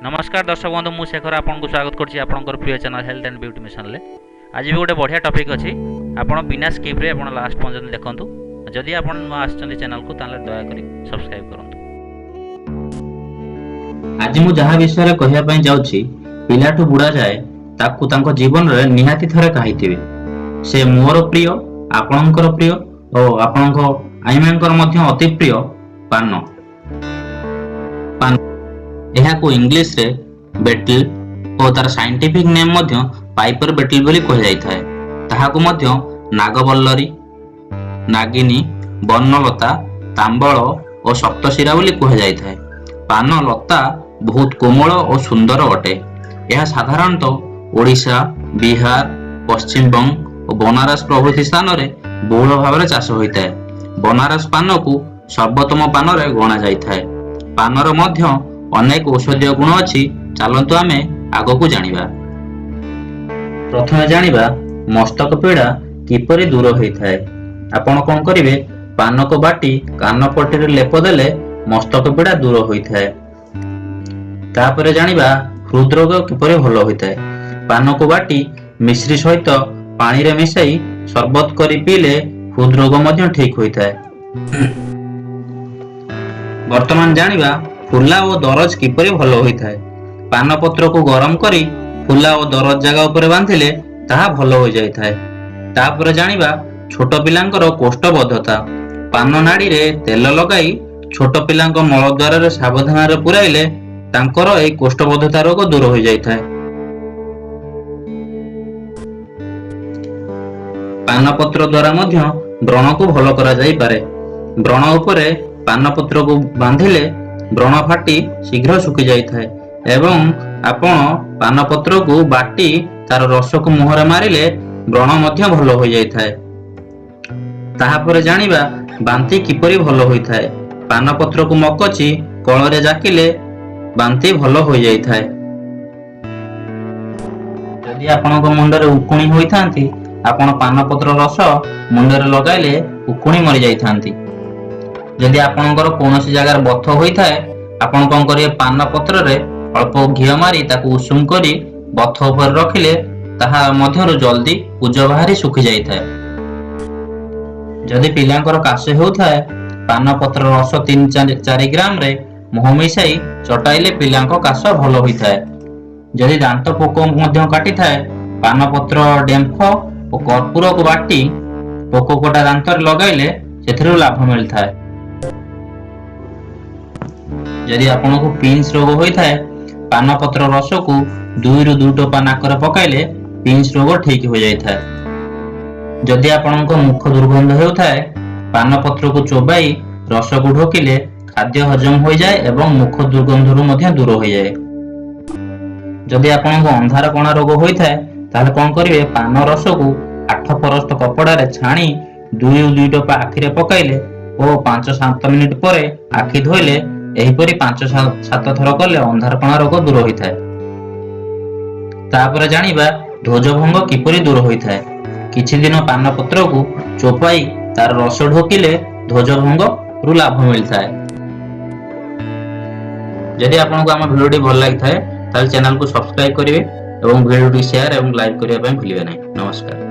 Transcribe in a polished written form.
ନମସ୍କାର ଦର୍ଶକ ବନ୍ଧୁ, ମୁଁ ଶେଖର ଆପଣଙ୍କୁ ସ୍ୱାଗତ କରୁଛି ଆପଣଙ୍କର ପ୍ରିୟ ଚ୍ୟାନେଲ୍ ହେଲ୍ଥ ଆଣ୍ଡ ବ୍ୟୁଟି ମିଶନରେ। ଆଜି ବି ଗୋଟେ ବଢ଼ିଆ ଟପିକ୍ ଅଛି। ଆପଣ ବିନା ସ୍କିପ୍ରେ ଆପଣ ଲାଷ୍ଟ ପର୍ଯ୍ୟନ୍ତ ଦେଖନ୍ତୁ। ଯଦି ଆପଣ ନୂଆ ଆସିଛନ୍ତି ଚ୍ୟାନେଲକୁ, ତାହେଲେ ଦୟାକରି ସବସ୍କ୍ରାଇବ୍ କରନ୍ତୁ। ଆଜି ମୁଁ ଯାହା ବିଷୟରେ କହିବା ପାଇଁ ଯାଉଛି, ପିଲାଠୁ ବୁଢା ଯାଏ ତାକୁ ତାଙ୍କ ଜୀବନରେ ନିହାତି ଥରେ ଖାଇଥିବେ। ସେ ମୋର ପ୍ରିୟ, ଆପଣଙ୍କର ପ୍ରିୟ ଓ ଆପଣଙ୍କ ଆଇମାଙ୍କର ମଧ୍ୟ ଅତି ପ୍ରିୟ ପାନ। ପାନ, ଏହାକୁ ଇଂଲିଶରେ ବେଟଲ ଓ ତାର ସାଇଣ୍ଟିଫିକ ନେମ୍ ମଧ୍ୟ ପାଇପର ବେଟଲ ବୋଲି କୁହାଯାଇଥାଏ। ତାହାକୁ ମଧ୍ୟ ନାଗବଲ୍ଲରୀ, ନାଗିନୀ, ବର୍ଣ୍ଣଲତା, ତାମ୍ବଳ ଓ ସପ୍ତଶିରା ବୋଲି କୁହାଯାଇଥାଏ। ପାନ ଲତା ବହୁତ କୋମଳ ଓ ସୁନ୍ଦର ଅଟେ। ଏହା ସାଧାରଣତଃ ଓଡ଼ିଶା, ବିହାର, ପଶ୍ଚିମବଙ୍ଗ ଓ ବନାରସ ପ୍ରଭୃତି ସ୍ଥାନରେ ବହୁଳ ଭାବରେ ଚାଷ ହୋଇଥାଏ। ବନାରସ ପାନକୁ ସର୍ବୋତ୍ତମ ପାନରେ ଗଣାଯାଇଥାଏ। ପାନର ମଧ୍ୟ ଅନେକ ଔଷଧୀୟ ଗୁଣ ଅଛି। ଚାଲନ୍ତୁ ଆମେ ଆଗକୁ ଜାଣିବା। ପ୍ରଥମେ ଜାଣିବା ମସ୍ତକ ପୀଡ଼ା କିପରି ଦୂର ହୋଇଥାଏ। ଆପଣ କଣ କରିବେ? ପାନକୁ ବାଟି କାନପଟିରେ ଲେପ ଦେଲେ ମସ୍ତକ ପୀଡ଼ା ଦୂର ହୋଇଥାଏ। ତାପରେ ଜାଣିବା ହୃଦରୋଗ କିପରି ଭଲ ହୋଇଥାଏ। ପାନକୁ ବାଟି ମିଶ୍ରି ସହିତ ପାଣିରେ ମିଶାଇ ସରବତ କରି ପିଇଲେ ହୃଦରୋଗ ମଧ୍ୟ ଠିକ ହୋଇଥାଏ। ବର୍ତ୍ତମାନ ଜାଣିବା ଫୁଲା ଓ ଦରଜ କିପରି ଭଲ ହୋଇଥାଏ। ପାନପତ୍ରକୁ ଗରମ କରି ଫୁଲା ଓ ଦରଜ ଜାଗା ଉପରେ ବାନ୍ଧିଲେ ତାହା ଭଲ ହୋଇଯାଇଥାଏ। ତାପରେ ଜାଣିବା ଛୋଟ ପିଲାଙ୍କର କୋଷ୍ଠବଦ୍ଧତା। ପାନ ନାଡ଼ିରେ ତେଲ ଲଗାଇ ଛୋଟ ପିଲାଙ୍କ ମଳଦ୍ୱାରରେ ସାବଧାନରେ ପୁରାଇଲେ ତାଙ୍କର ଏହି କୋଷ୍ଠବଦ୍ଧତା ରୋଗ ଦୂର ହୋଇଯାଇଥାଏ। ପାନପତ୍ର ଦ୍ୱାରା ମଧ୍ୟ ବ୍ରଣକୁ ଭଲ କରାଯାଇପାରେ। ବ୍ରଣ ଉପରେ ପାନପତ୍ରକୁ ବାନ୍ଧିଲେ ବ୍ରଣ ଫାଟି ଶୀଘ୍ର ଶୁଖି ଯାଇଥାଏ ଏବଂ ଆପଣ ପାନପତ୍ରକୁ ବାଟି ତାର ରସକୁ ମୁହଁରେ ମାରିଲେ ବ୍ରଣ ମଧ୍ୟ ଭଲ ହୋଇଯାଇଥାଏ। ତାହାପରେ ଜାଣିବା ବାନ୍ତି କିପରି ଭଲ ହୋଇଥାଏ। ପାନପତ୍ରକୁ ମକଚି କଳରେ ଜାକିଲେ ବାନ୍ତି ଭଲ ହୋଇଯାଇଥାଏ। ଯଦି ଆପଣଙ୍କ ମୁଣ୍ଡରେ ଉକୁଣି ହୋଇଥାନ୍ତି, ଆପଣ ପାନପତ୍ର ରସ ମୁଣ୍ଡରେ ଲଗାଇଲେ ଉକୁଣି ମରିଯାଇଥାନ୍ତି। ଯଦି ଆପଣଙ୍କର କୌଣସି ଜାଗାରେ ବଥ ହୋଇଥାଏ, ଆପଣ କଣ କରିବେ? ପାନ ପତ୍ରରେ ଅଳ୍ପ ଘିଅ ମାରି ତାକୁ ଉଷୁମ କରି ବଥ ଉପରେ ରଖିଲେ ତାହା ମଧ୍ୟରୁ ଜଲ୍ଦି ପୂଜ ବାହାରି ଶୁଖି ଯାଇଥାଏ। ଯଦି ପିଲାଙ୍କର କାଶ ହେଉଥାଏ, ପାନପତ୍ର ରସ 3-4 ଗ୍ରାମରେ ମହୁ ମିଶାଇ ଚଟାଇଲେ ପିଲାଙ୍କ କାଶ ଭଲ ହୋଇଥାଏ। ଯଦି ଦାନ୍ତ ପୋକ ମଧ୍ୟ କାଟିଥାଏ, ପାନପତ୍ର ଡେମ୍ଫ ଓ କର୍ପୂରକୁ ବାଟି ପୋକ କଟା ଦାନ୍ତରେ ଲଗାଇଲେ ସେଥିରୁ ଲାଭ ମିଳିଥାଏ। ଯଦି ଆପଣଙ୍କୁ ପିନ୍ସ ରୋଗ ହୋଇଥାଏ, ପାନପତ୍ର ରସକୁ 2ରୁ 2 ଟୋପା ନାକରେ ପକାଇଲେ ପିନ୍ସ ରୋଗ ଠିକ ହୋଇଯାଇଥାଏ। ଯଦି ଆପଣଙ୍କ ମୁଖ ଦୁର୍ଗନ୍ଧ ହେଉଥାଏ, ପାନପତ୍ରକୁ ଚୋବାଇ ରସକୁ ଢୋକିଲେ ଖାଦ୍ୟ ହଜମ ହୋଇଯାଏ ଏବଂ ମୁଖ ଦୁର୍ଗନ୍ଧରୁ ମଧ୍ୟ ଦୂର ହୋଇଯାଏ। ଯଦି ଆପଣଙ୍କୁ ଅନ୍ଧାର କଣା ରୋଗ ହୋଇଥାଏ, ତାହେଲେ କଣ କରିବେ? ପାନ ରସକୁ 8 ପରସ୍ତ କପଡ଼ାରେ ଛାଣି 2ରୁ 2 ଟୋପା ଆଖିରେ ପକାଇଲେ ଓ 5-7 ମିନିଟ ପରେ ଆଖି ଧୋଇଲେ, ଏହିପରି 5-7 ଥର କଲେ ଅନ୍ଧାରକଣା ରୋଗ ଦୂର ହୋଇଥାଏ। ତାପରେ ଜାଣିବା ଧ୍ୱଜଭଙ୍ଗ କିପରି ଦୂର ହୋଇଥାଏ। କିଛି ଦିନ ପାନପତ୍ରକୁ ଚୋବାଇ ତାର ରସ ଢୋକିଲେ ଧ୍ୱଜଭଙ୍ଗରୁ ଲାଭ ମିଳିଥାଏ। ଯଦି ଆପଣଙ୍କୁ ଆମ ଭିଡ଼ିଓଟି ଭଲ ଲାଗିଥାଏ, ତାହେଲେ ଚ୍ୟାନେଲକୁ ସବସ୍କ୍ରାଇବ କରିବେ ଏବଂ ଭିଡ଼ିଓଟି ସେୟାର ଏବଂ ଲାଇକ୍ କରିବା ପାଇଁ ଭୁଲିବେ ନାହିଁ। ନମସ୍କାର।